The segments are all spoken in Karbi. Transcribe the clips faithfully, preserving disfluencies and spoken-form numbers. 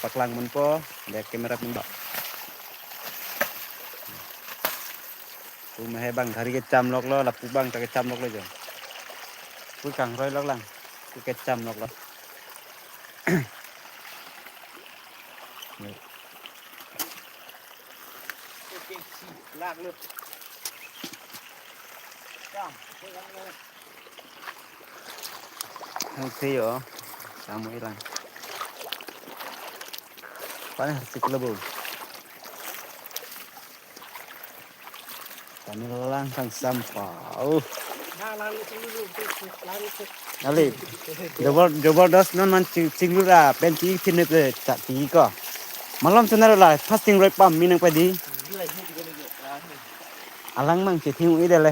Paklang monpo, dek camera pun bak. Pu mahe bang gari kecham loklo, lapu bang ta kecham loklo jo. Pu kangroi loklang, pu kecham loklo. Hang se yo, kamu hilang. Panas sik lebu. Kami lang sang sampah. Oh. Nali. Jobor, jobor dos non man ching, chinglu ra pen ching thin pe ta ti ko. Malom senar la fasting roi pam minang padi. Alang mang chething-i dele.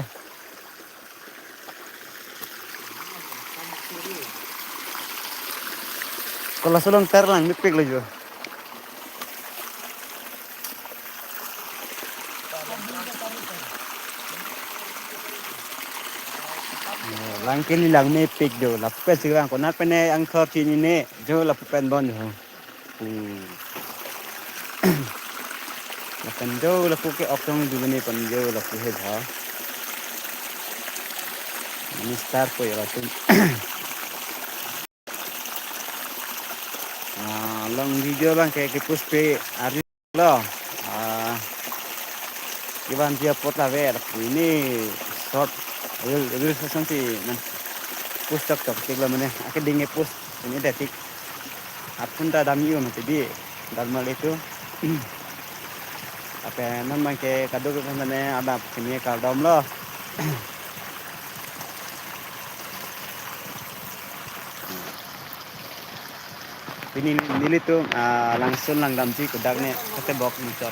Kola solong ter lang mepik lagi. Lang kini lang mepik do. Lapu pen sirang konat pen angkor chinine jo lapu pen bon jo. Hmm. Lapen jo lapu ke ok song dulu ni pen jo lapu he bha. Minister po ya lapu. Ah, long video bang ke ke push pe ari lo. Ah, iban dia pot la ver ini short reel reel session si nang push chok chok tik lo mane ake ding e push ini detik. Apun ta dam yu mati di normal itu. Apa non bang ke kaduk ke mane ada kini kardom lo. Pini neli, nelitum, ah, langsun langdamji kodak ne kate bok muchot.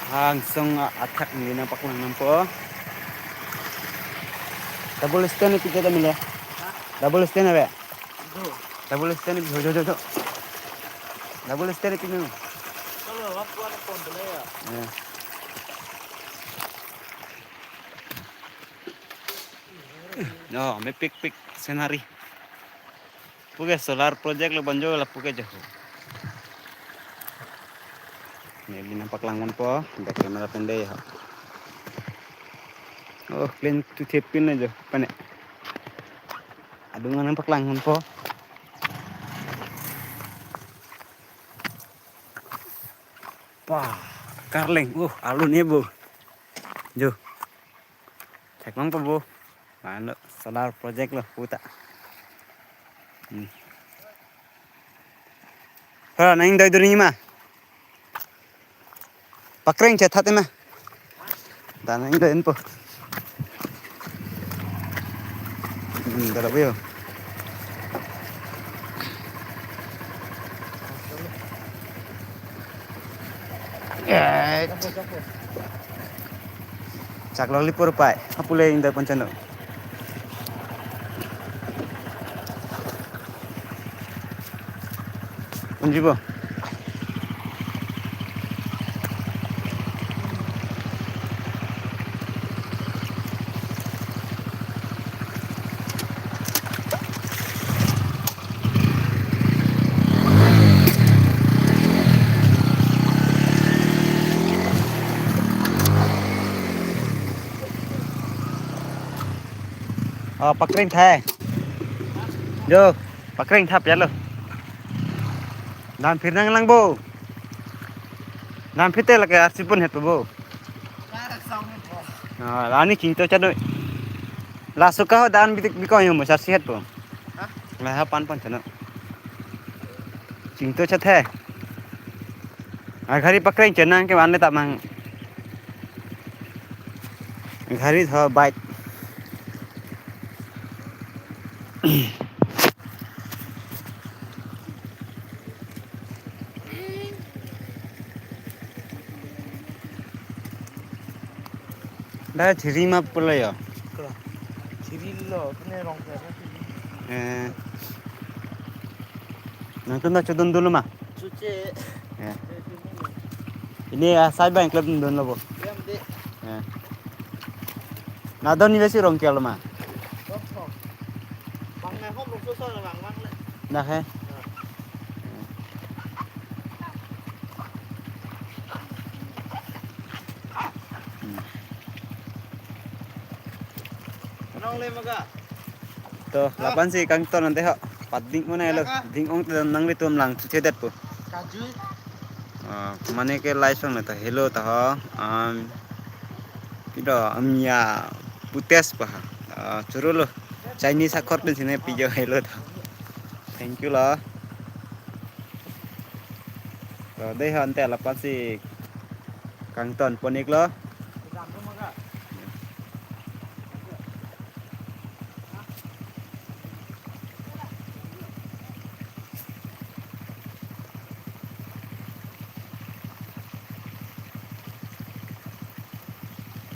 Hangsong athak neli nangpaklang nangpo. Double stand itu kita mila. Double stand apa? Double stand itu, jo, jo, jo. Double stand itu. Kalau apa ada pon boleh ya? Ya. No, mepik pik scenery. Puke solar project lo banjo lapu ke jo. Neli nangpaklang nangpo, back camera pen dei ho. Oh, clean to tape pin jo, pane. Adung nangpaklang nangpo. Pa, karleng, uh, alu ne bo. Jo. Thek long pa bo. Mano solar project lo puta. Hmm. Ha, nang doi duri ma. Pakreng chethat ma. Dan nang doi po. Hmm, darap yo. Eh. Chak loli pur pai. Apule inda panchano. Unji bo. Oh, pakreng thai. Jo, pakreng thap ya lo. Dan phir nanglang bo. Dan phir te lake arsi pun het bo. Ah, ani chingto chano. Laso ka ho dan bitik bikon yo mo sarsi het po. Hah? Laha pan pan chano. Chingto chat he. A gari pakreng chenang ke van le tamang. Gari tho bike. Dak chiri ma pulo yo. Kla. Chiri lo, pene rong kla chiri. Eh. Nangtum ta chodun dolo ma? Chuche. Ya. Ini ya, saya bang klub dun lo bo. Ya. Nadon ni besi rong kialo ma. Nah, he. Hmm. To, lapen si kangton ante ho. Pading mana lo? Ding-ong te nanglitum lang chuche det po. Ah, mane ke lai song na ta hello ta ho. Um, pido amya putes pa ha. Ah, churu lo. Chinese akhor pen sine pijo hello ta. Thank you lo. To, dei ho ante lapen si kangton pon-ik lo.